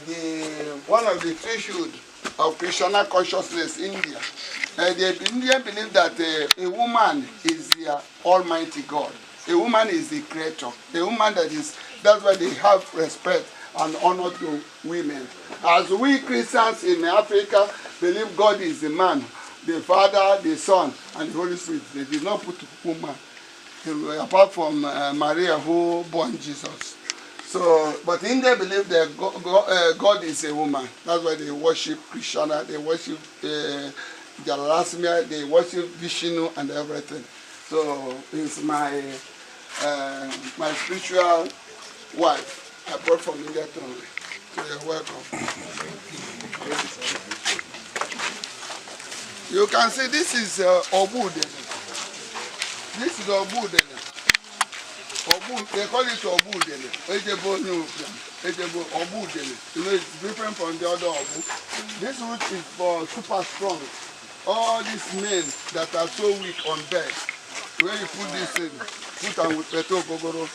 Speaker 2: the one of the threshold of Krishna consciousness, India. The Indian believe that a woman is the Almighty God. A woman is the creator. A woman that's why they have respect and honor to women. As we Christians in Africa believe God is the man, the Father, the Son, and the Holy Spirit. They did not put woman, apart from Maria who born Jesus. So, but India believe that God is a woman. That's why they worship Krishna, they worship Jalasmia, they worship Vishnu and everything. So it's my my spiritual wife I brought from India to me. So you're welcome. You can see this is Obudene. This is Obudene. Obu, they call it Obudene. Obudene. You know, it's different from the other Obu. This root is for super strong. All these men that are so weak on bed, where you put this in, put on with petrol gogoro,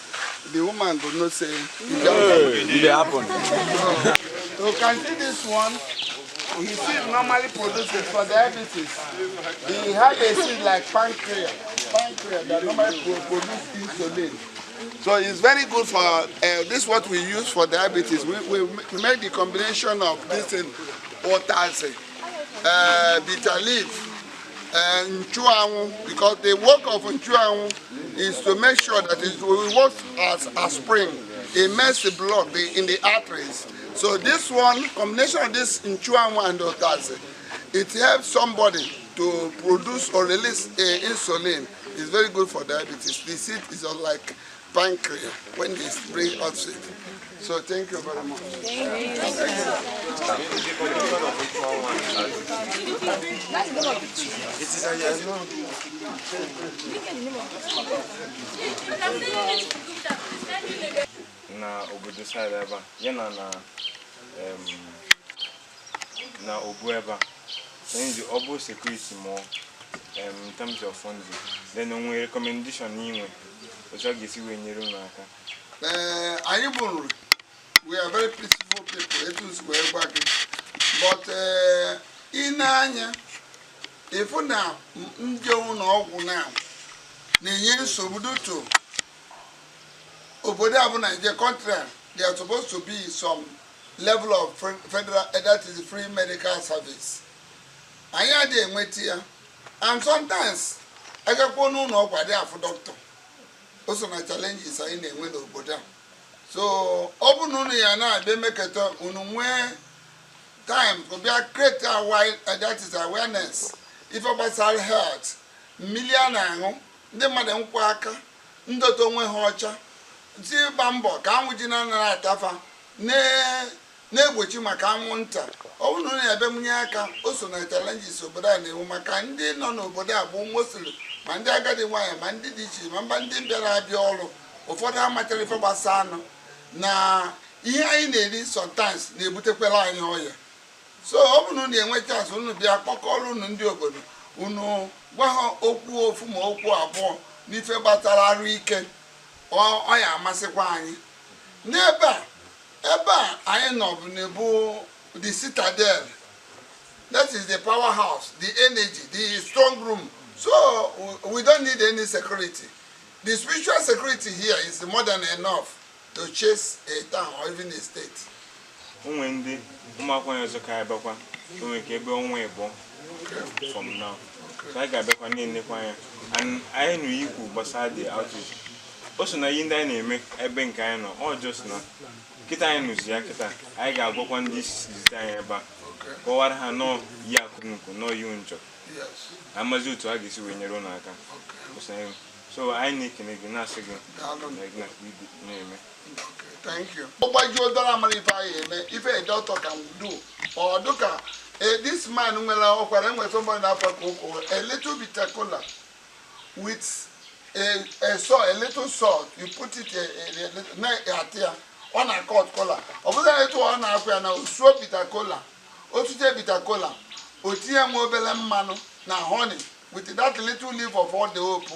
Speaker 2: the woman will not say
Speaker 4: it happen.
Speaker 2: So, you can see this one. He seed normally produces for diabetes. He had a seed like pancreas that normally produce insulin. So it's very good for this is what we use for diabetes. We make the combination of this in otaze, bitter leaf, and nchuanwu, because the work of nchuanwu is to make sure that it will work as a spring. It makes the blood in the arteries. So this one, combination of this nchuanwu and otaze, it helps somebody to produce or release insulin. It's very good for diabetes. The seed is like pancreas when they bring out seed. So thank you very much.
Speaker 6: Thank you.
Speaker 4: Na obodo side ebe ya na na obu ebe so the obu security more in terms of funding, then onwe recommendation inwe otu a ga-esi wee nyere unu aka.
Speaker 2: Anyị bụ we are very peaceful people, etu si wee gwa gị, but ị na-anya ịfụ na ndị ụlọ ọgwụ na na-enye nsogbu duto obodo a bụ Nigeria country, there are supposed to be some level of federal, that is free medical service. Anyị adịghị enweta ya, and sometimes agakwa n'ụlọ ọgwụ adịghị afụ dọkịta. O so na challenges anyị na-enwe n'obodo a. So ọ bụ na unu ya na-abịa emekọta unu nwee time to bịa create that is awareness ife gbasara health, mmiri a na-aṅụ, ndị mmadụ nkwụ aka, ndote onwe ha ọcha, ti ịgba mbọ ka anwụ ji na-anaghị atafa na-egbochi maka anwụnta. Ọ bụrụ na unu ya bịa aka, o so na challenges obodo a na-enwe maka ndị nọ n'obodo a bụ mostly ma ndị agadi nwaanyị ma ndị dị iche ma mba ndị bịara abịa ọrụ, ụfọdụ amachara ife gbasa anụ na ihe anyị na-eri sometimes na-ebutekwara anyị ọya. So ọ bụrụ na unu enwe chance unu bịa kpọkọrọ unu ndị obodo unu gwa ha okwu ofu ma okwu abụọ n'ife gbasara arụ ike, ọ ya amasịkwa anyị. N'ebe a anyị nọ bụ na-ebu the citadel, that is the powerhouse, the energy, the strong room. So we don't need any security. The spiritual security here is more than enough to chase a town or even a state.
Speaker 4: Onwe ndị ụmụakwụkwọ anyị ọzọ ka abịakwa, o nwere ka ebe ọnwa ịbụọ from now. So anyị ga-abịakwa na-enekwa anya. And anyị nụ ikwu gbasara the outreach. O so na ihe ndị anyị na-eme ebe nke anyị nọ, ọ just na kịta anyị nụzi ya kịta, anyị ga-agwakwa ndị isi zite anyị ebe a, kọwara ha nọọ yi akụnụkụ nọọ yi njọ. Amazi otu a ga-esi wee nyere ụnụ aka. So anyị na-ekene gị na-asị gị na-eme.
Speaker 2: Thank you. Ọgbajuo dọla amara ife anyị eme, ife a doctor can do or dụka this man nwere ọkwara enwere somebody na-afọ ka ụkwụ a little bit cola with a salt, a little salt, you put it na-atị ya, ọ na-akọt kola. Ọ bụrụ na etu ọ na-akwụ ya na osuo bitter kola, otute bitter kola, o tinye nwa obere mmanụ na honey with that little leaf of all the hope,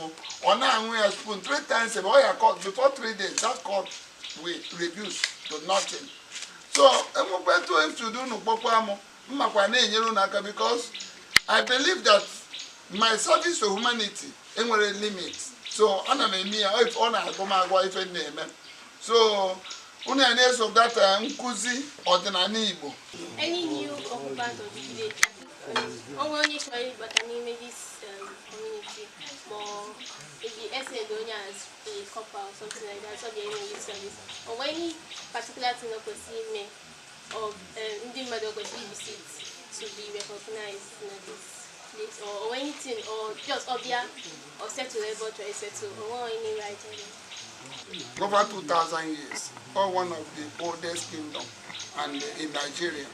Speaker 2: ọ na-aṅụ ya spoon 3 times a day, ọ ya cut before 3 days, that cut will reduce to nothing. So enwekwa etu etu unu kpọkwa mụ mmakwa na-enyere unu aka because I believe that my service to humanity enwere limit, so ana m eme ya if ọ na-agụ m agwa ife m na-eme. So unu ya na-eso data nkụzi ọdịnala Igbo.
Speaker 7: Any new occupant of the village, onwe onye chọrọ ịbata n'ime this community, ma ọ maybe send onye as a corper or something like that, so ga-enye youth service, or any particular thing o kwesịrị ime, or ndị mmadụ o kwesịrị visit to be recognized na this place, or anything, or just ọbịa or settle ebe ọ chọrọ settle, or nwere any right on it?
Speaker 2: Over 2,000 years, or one of the oldest kingdom and in Nigeria.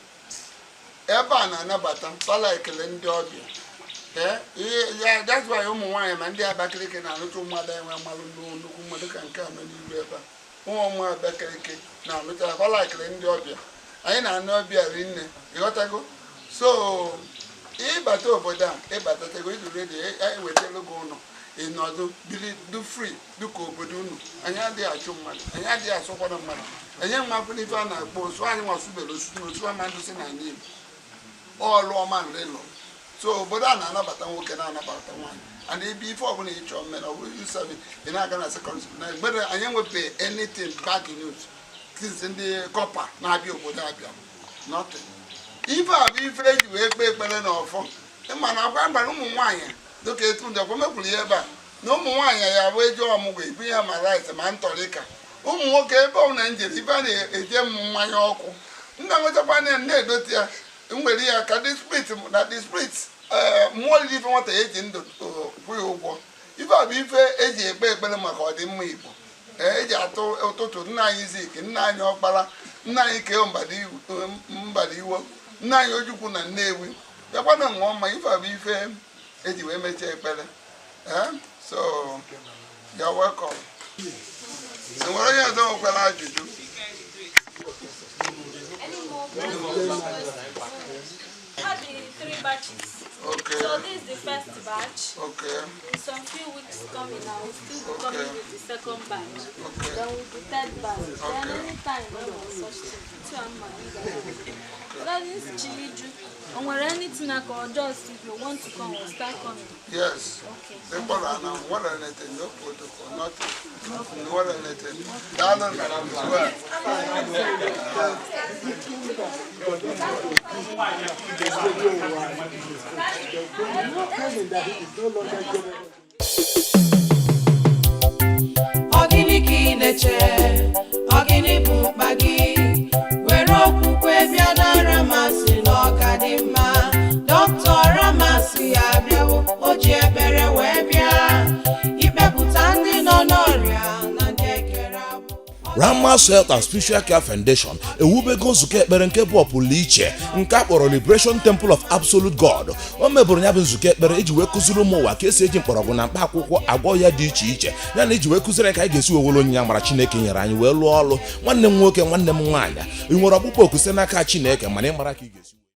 Speaker 2: Ebe a na-anabata sala ekele ndị ọbịa. Ee, ya that's why ụmụ nwaanyị ma ndị Abakaliki na-alụta ụmụada enwe mmalụ nnukwu mmadụ ka nke a nọ n'iru ebe a. Ụmụ Abakaliki na-alụta fala ekele ndị ọbịa. Anyị na-anụ ọbịa rinne, ịghọtago? So ịbata obodo a, ịbatatego ịdụ ready, ewetara gị ụlọ, ịnọdụ biri du free dịka obodo unu. Anyị adịghị achụ mmadụ, anyị adịghị asụkwara mmadụ, anyị nwapụrụ ife a na-akpọ osu. Anyị nwasubere osu na osu ama ndosi n'ala Igbo ọlụ ọma nlelo. So obodo a na-anabata nwoke, na-anabata nwaanyị, and ebe ife ọbụla ị chọọ mere, ọ bụrụ youth service, ị na-aga na secondary school na mgbere. Anyị enwepe anything bad news since ndị corper na-abịa obodo abịa, nothing. Ife a bụ ife eji wee kpee ekpere na ọfọ. Ịma na akwa gbara ụmụ nwaanyị dịka etu ndị ọkwa mekwuru ya ebe a na ụmụ nwaanyị ya bụ eji ọmụgwọ ebu ya ma rice ma ntọrịka. Ụmụ nwoke, ebe ọ na njere ife a na-eje m mmanya ọkụ nna nwetakwa na na-edote ya nwere ya ka the spirit na the spirit mmụọ riri ife nwata eji ndụ kwụ ya ụgwọ. Ife a bụ ife eji ekpe ekpere maka ọdịmma Igbo. Ee, eji atụ ụtụtụ nna anyị Zik, nna anyị Ọkpara, nna anyị Keo Mbadiwe, nna anyị Ojukwu na Nnewi bịakwana ṅụọ mmanya. Ife a bụ ife eji wee mechaa ekpere. Ee, so you're welcome. Enwere onye ọzọ nwekwara ajụjụ?
Speaker 3: Any more questions? Had the three batches. So this is the first batch. In some few weeks coming, I will still be coming with the second batch. Then with the third batch. Then anytime when we such thing, two and my. That is chili ju. And when anything I can just, if you want to come, we'll start coming.
Speaker 2: Yes.
Speaker 3: Okay.
Speaker 2: They put on what anything, no protocol, nothing. What anything. Daalụ. Well.
Speaker 5: Ọ gịnị ka ị na-eche? Ọ gịnị bụ mkpa gị? Were okwukwe bịa nara masị na ọ ka dị mma. Dọkịta Ramasị abịawo, o ji ekpere wee bịa ikpepụta ndị nọ n'ọrịa na ndị ekere agbụ.
Speaker 1: Ramas Health and Spiritual Care Foundation ewubego nzukọ ekpere nke bụ ọpụrụ iche nke a kpọrọ Liberation Temple of Absolute God. O mebụrụ ya bụ nzukọ ekpere iji wee kụziri ụmụ ụwa ka esi eji mkpọrọgwụ na mkpa akwụkwọ agwọ ya dị iche iche, ya na iji wee kụziri anyị ka anyị ga-esi wewere onyinye amara Chineke nyere anyị wee lụọ ọlụ. Nwanne m nwoke, nwanne m nwaanyị, ị nwere ọkpụkpọ oku site n'aka Chineke, mana ịmara ka ị ga-esi